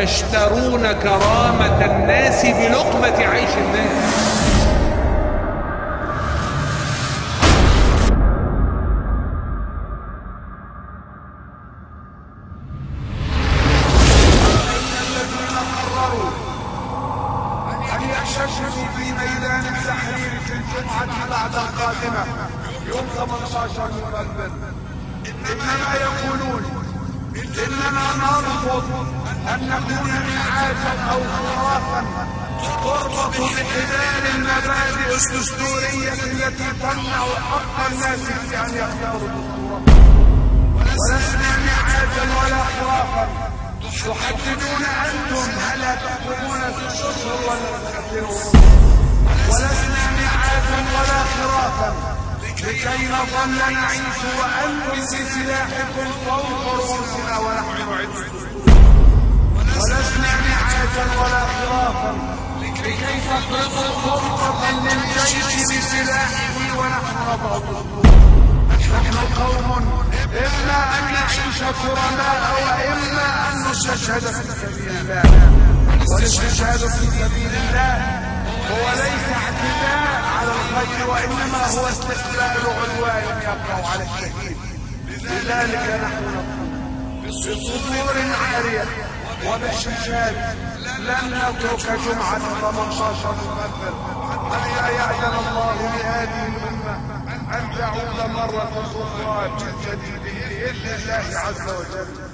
يشترون كرامة الناس بلقمة عيش الناس. يحتشدوا في ميدان التحرير في الجمعة بعد القادمة يوم 18 نوفمبر، إنما يقولون إننا نرفض أن نكون نعاجا أو خرافا تربط بحبال المبادئ الدستورية التي تمنع حق الناس في أن يختاروا دستورهم. ولسنا نعاجا ولا خرافا تحددون أنتم هل تحكمون 6 أشهر ولا تخدرون. ولسنا نعاجا ولا خرافا لكي نظل نعيش وأنتم بسلاحكم فوق رؤوسنا ونحن نعد الدستور. ولسنا نعاجا ولا خرافا لكي تفرضوا سلطة للجيش بسلاحه ونحن نضع الدستور. نحن قوم إما أن نعيش كرماء وإما أن نستشهد في سبيل الله. والاستشهاد في سبيل الله هو ليس اعتداء على الغير، وإنما هو استقبال عدوان يقع على الشهيد. لذلك نحن نقول بصدور عارية وبشاشات لن نترك جمعة 18 نوفمبر حتى يأذن الله لهذه الأمة أن تعود مرة أخرى من جديد بإذن الله عز وجل.